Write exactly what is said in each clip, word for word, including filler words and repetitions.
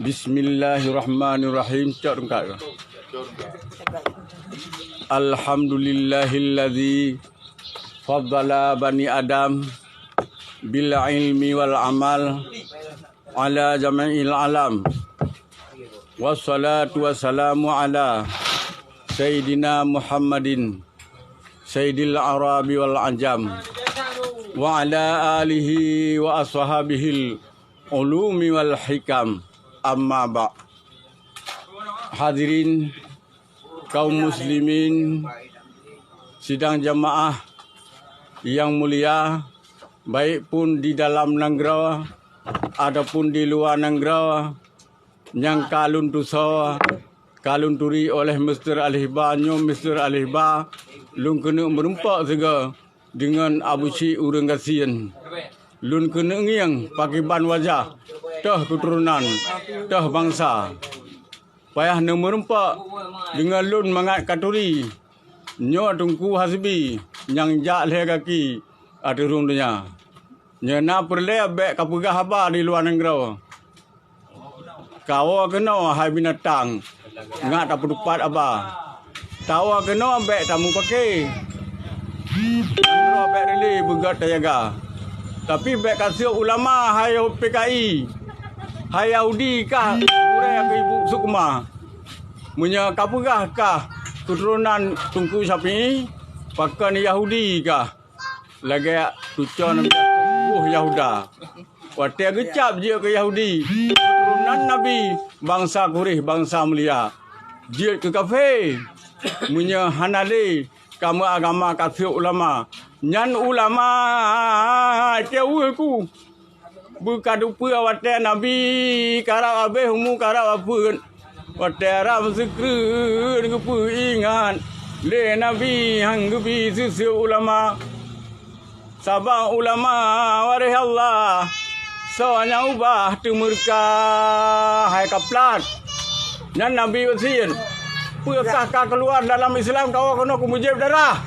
Bismillahirrahmanirrahim. Cok rungkat. Alhamdulillahilladzi faddala bani Adam bil ilmi wal amal ala jami'il alam. Wassalatu wassalamu ala Sayyidina Muhammadin Sayyidil Arabi wal Ajam wa ala alihi wa ashabihil ulumi wal hikam. Amma ba'. Hadirin kaum muslimin, sidang jamaah yang mulia, baik pun di dalam nanggroe ataupun di luwa nanggroe, nyang ka lôn tusoe, ka lôn turi oleh Mister Alihba. Nyoe Mister Alihba, lôn keuneuk meurumpok sigoe deungon Abu Syik ureuëng gasien. Lôn keuneuk ngieng pakriban wajah, toh keuturonan, toh bansa. Payah neumeurumpok deungon lôn mangat ka turi. Nyoe Teungku Hasbi nyang jak lhée gaki ateueh rhueng donya. Nyoe na peureulée bék kapeugah haba di luwa nanggroe. Kawoe keunoe hai binatang, ngat tapeutupat haba. Tawoe keunoe bék tamupake. Nanggroe bék rili beugét tajaga. Tapi bék kaseuek ulama hai P K I. Hai Yahudi kah gurée keu ibu Sukma. Meunyoe kapeugah kah keuturonan Teungku Syafi'i, pakon Yahudi kah? Lagée tucoe Nabi Yakub boh Yahuda. Watée geucab jeuet keu Yahudi, keuturonan Nabi, bansa Quraisy, bansa mulia. Jeuet keu kafé, meunyoe hana lé kamoe agama kaseuek ulama. Nyan ulama, teuweuh ku. Beukateupeue watée Nabi karab habéh umu karab apeuet. Watée rab seukreun geupeuingat lé Nabi han geubi seuseue ulama. Sabab ulama waréh Allah, soe nyang ubah teumeureuka hai kaplat. Nyan Nabi wasiet, peue kah ka keuluar dalam Islam kawoe keunoe keu mujéb darah.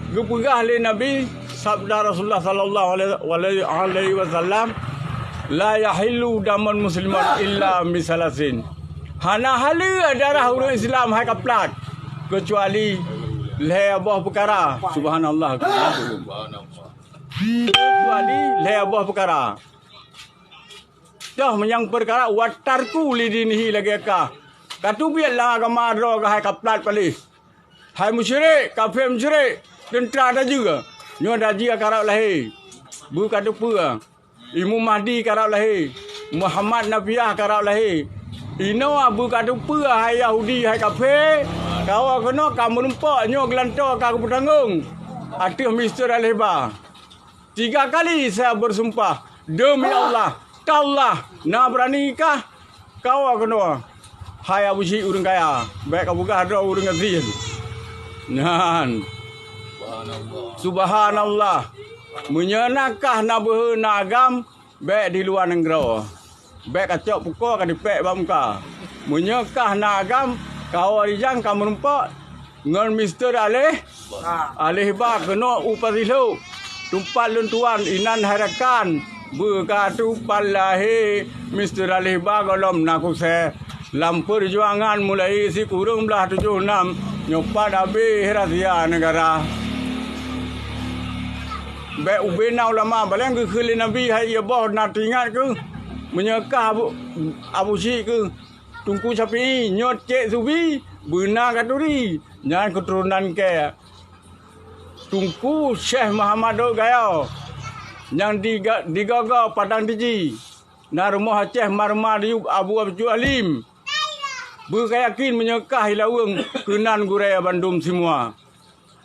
Geupeugah lé Nabi, sabda Rasulullah sallallahu alaihi wasallam, "La yahillu damun muslimin illa bisalasin." Hana haleue darah ureuëng Islam hai kaplat, keucuali lhée boh peukara. Subhanallah. Keucuali lhée boh peukara. Toh meunyoe peukara watarku lidinihi lagée kah. Kateubiet lam agama droe kah hai kaplat paléh. Hai musyrik, kafé musyrik, teuntra dajie. Nyoe dajie karab lahé. Beukateupeue. Imeum Mahdi karab lahé. Muhammad Nafiah karab lahé. Inoe beukateupeue hai Yahudi, hai kafé. Kawoe keunoe ka meurumpok nyoe geulantoe ka geupeutanggong ateueh Mister Alehba. Tiga kali saya bersumpah, "Demi Allah, tallah, na beurani kah kawoe keunoe, hai Abu Syik ureuëng kaya, bék kapeugah droe ureuëng gasien." Nyan. Subhanallah. Meunyoe na kah na beuhe na agam, bék di luwa nanggroe. Bék kacok pukoe ka dipék bak muka. Meunyoe kah na agam, kawoe rijang ka meurumpok ngon Mister Aleh, Alehba keunoe u Pasihlok. Teumpat lôn tuan inan hai rakan, beukateupat lahé Mister Alehba gohlom na kusée. Lam peujuangan mulai sikureueng blaih tujoh nam, nyoe pat abéh rahsia neugara. Bék ubé na ulama, paleng geukheun lé Nabi hai ié boh na teuingat keuh. Meunyoe kah Abu, Abu Syik keuh Teungku Syafi'i, nyoe Cék Zubi, beuna katuri, nyan keuturonan kée Teungku Syekh Muhammad Dok Gayo, nyang diga-, digogo Padang Tiji. Na rumoh Aceh Marma diyueb Abu Abdul Alim. Beukayakin meunyoe kah ilaweueng keunan gurée bandum simua.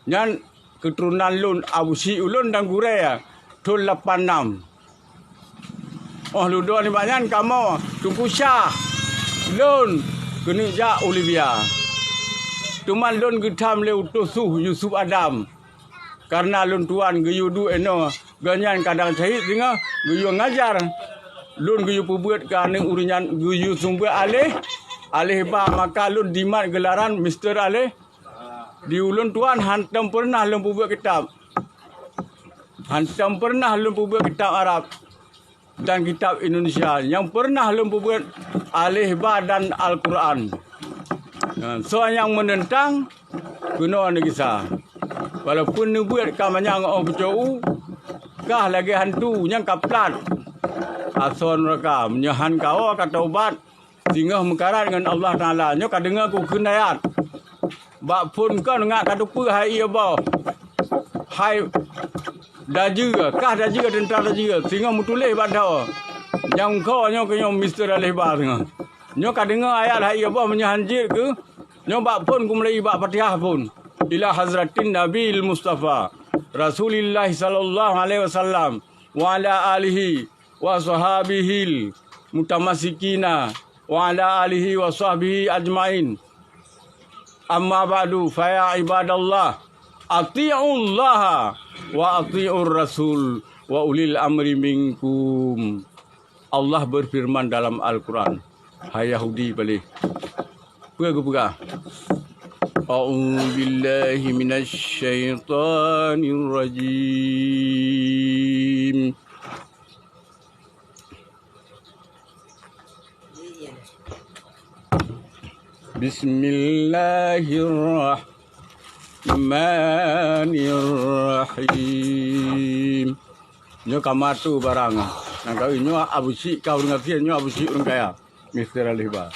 Nyan keuturonan lôn Abu Syik ulôn dan gurée thon lapan nam. Óh ludoe nibak nyan kamoe Teungku Syah lôn keuneuk jak u Libya. Teuma lôn geutham lé utoh suh Yusuf Adam. Kareuna lôn tuan geuyue duek inoe, gobnyan kadang syahid singoh geuyue ngajar. Lôn geuyue peubeuet keu aneuëk ureuëng nyan geuyue seumeubeuet Aleh, Alehba, maka lôn dimat geularan Mister Aleh. Di ulôn tuan hantom peureunah lôn peubeuet kitab. Hantom peureunah lôn peubeuet kitab Arab. dan kitab Indonesia nyang peureunah lôn peubuet aleh ba dan Al-Quran. Nah, soe nyang meunentang, keunoe neugisa. Walaupun neubuet ka manyang óh peucue, kah lagée hantu nyang ka plat asoe nuraka. Meunyoe han kawoe ka taubat, singoh meukarat ngon Allah Taala. Nyoe ka deungoe kukheun ayat. Bak phon kon ngat ka teupeue hai ié boh. Hai dajeue, kah dajeue teuntara dajeue, singoh meutuléh bak droe. Nyang kho nyoe keu nyoe Mister Aleh Ba singoh. Nyoe ka deungoe ayat hai ié boh meunyoe han jeuet keu nyoe bak phon kumulai bak Fatihah phon. Ila hadratin Nabil Mustafa Rasulillah sallallahu alaihi wasallam wa ala alihi wa sahabihil mutamassikina wa ala alihi wa sahbihi ajmain. Amma ba'du, fa ya ibadallah, ati'ullaha wa ati'ur rasul wa ulil amri minkum. Allah berfirman dalam Al-Quran, hai Yahudi baleh. Peue geupeugah? A'udzubillahi minasyaitonirrajim. Bismillahirrahmanirrahim. Nyoe ka matu barang. Nang kawin nyoe Abu Syik ka ureueng gasien, nyoe Abu Syik ureueng kaya. Mister Aleh Ba.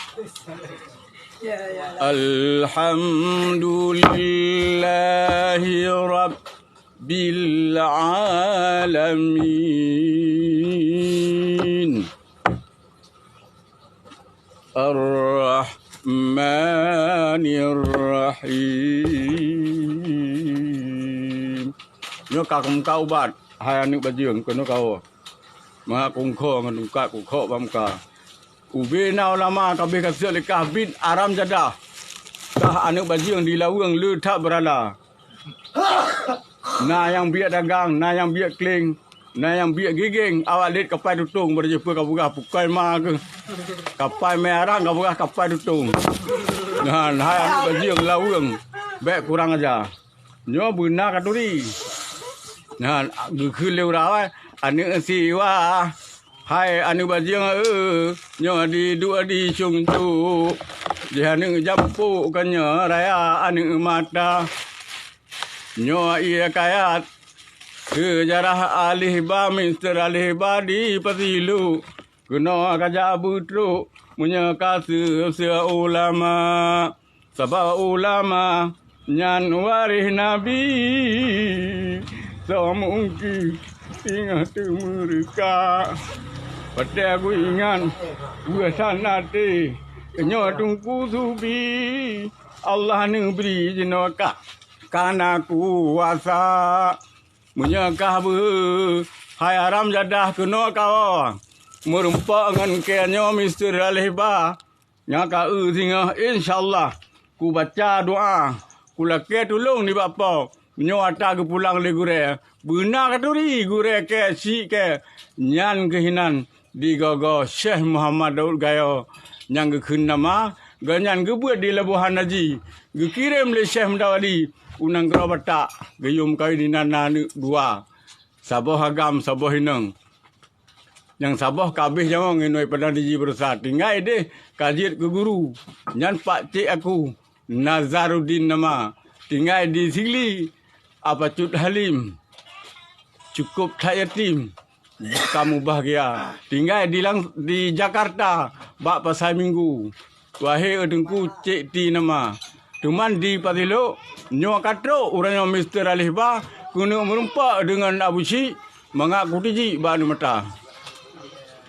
Alhamdulillahi Rabbil alamin. Ar-Rahmanir Rahim. Nyoe ka keu muka ubat, hai aneuk bajeueng, keunoe kawoe. Mangat kungkho ngon tungkat kukhok bak muka. Ubé na ulama ka abéh kaseuet lé kah bit aram jadah. Kah aneuk bajeueng di laweueng le that beurala. Na nyang biet dagang, na nyang biet kleng, na nyang biet gigeng, awak lét kapai tutong, bak jipeu ka peugah pukoi ma keuh. Kapai mé arang ka peugah kapai tutong. Nyan, hai aneuk bajeueng laweueng, bék kurang aja. Nyoe beuna ka turi. Nyan, geukheun lé ureueng awai, aneuk siwa. Hai aneuk bajeueng, eu, nyoe di duek di cungcuk. Jih aneuk jampok, ka nyoe raya aneuk mata. Nyoe ié kayat, seujarah Aleh Ba, Mister Aleh Ba di Pasiluk. Keunoe ka jak beutrok, meunyoe ka seu-, seu ulama. Sabab ulama nyan waréh Nabi, soe mungken singoh teumeureuka. Watée kuingat beusan até, nyoe Teungku Subi, Allah neubri jinoe ka, kana kuasa. Meunyoe kah beuhe, hai aram jadah keunoe kawoe, meurumpok ngon kée nyoe Mister Aleh Ba, nyang ka eu singoh, insya Allah, kubaca doa, kulakée tulông nibak Po. Meunyoe atra geupulang lé gurée, beuna ka turi gurée kée syiek kée, nyan keuh inan di goe-goe Syekh Muhammad Daud Gayo nyang geukheun nama, gobnyan geubeuet di Labuhan Haji, geukirém lé Syekh Mudawali u nanggroe Batak, geuyue meukawen inan na aneuk dua, saboh agam, saboh inong. Nyang saboh ka abéh nyawöng inong padang diji beurusa, tinggai ideh ka jeuet keu guru, nyan pakcik aku, Nazaruddin nama, tinggai di Sigli, Apa Cut Halim, cukup that yatim, ka mubahgia. Tinggai di lang-, di Jakarta, bak Pasai Minggu. Wahé Teungku Cek Ti nama. Teuma di Pasilok, nyoe ka trok uroe nyoe Mister Aleh Ba, keuneuk meurumpok deungon Abu Syik, mangat kuteujiek bak aneuk mata.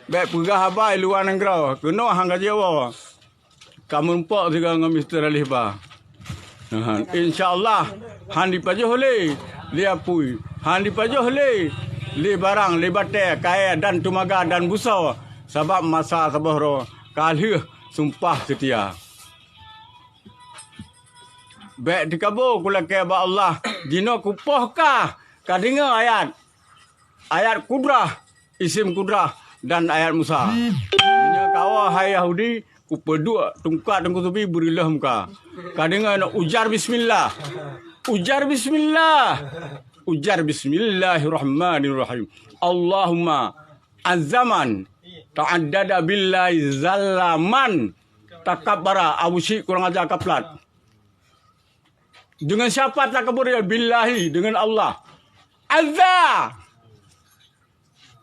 Bék peugah haba i luwa nanggroe, keunoe han ka jiwoe. Ka meurumpok sigoe ngon Mister Aleh Ba. Insya Allah, han jipajoh lé, lé apui, han jipajoh lé, lé barang, lé batée, kayée dan teumaga dan busoe, sabab masa saboh droe ka lheueh sumpah seutia. Bék teukabo kulakée bak Allah, jinoe kupoh ka, ka deungoe ayat. Ayat kudrah, isim kudrah, dan ayat Musa. Meunyoe kawoe hai Yahudi, kupeuduek tungkat Teungku Subi beureulôh muka. Ka deungoe ujar bismillah. Ujar bismillah. Ujar bismillahirrahmanirrahim. Allahumma Azzaman ta'addada billahi zallaman takabbara. Abu Syik kurang ajar kaplat. Dengan siapa takabur ya? Billahi, dengan Allah. Azza.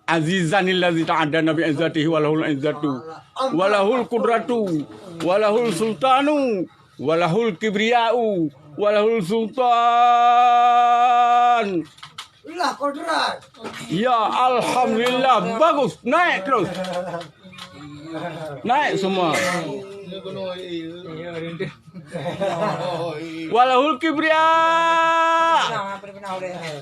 Azizanil ladzi ta'addana bi izzatihi wa lahul izzatu wa lahul qudratu wa lahul sultanu wa lahul kibriya'u wa lahul sultan. Lah kodrat. Ya, alhamdulillah, bagus. Naik terus. Naik semua. Walahul kibriya.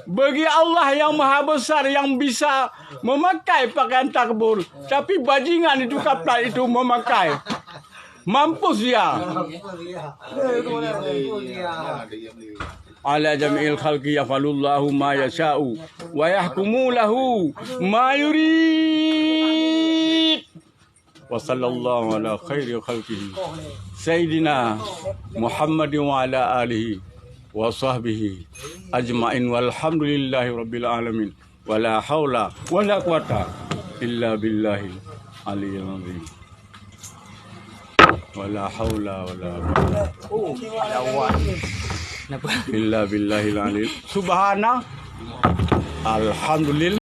Bagi Allah yang maha besar yang bisa memakai pakaian takbur, tapi bajingan itu kaplat itu memakai. Mampus dia. Ala jami'il khalqi yaf'alullahu ma yasha'u wa yahkumu lahu ma yurid. Wa sallallahu ala khairi khalqihi sayyidina Muhammadin wa ala alihi wa sahbihi ajma'in walhamdulillahi rabbil alamin. Wala haula wala quwata illa billahil aliyyil azim. Wala haula wala quwata illa billahil aliyyil. Subhana. Alhamdulillah.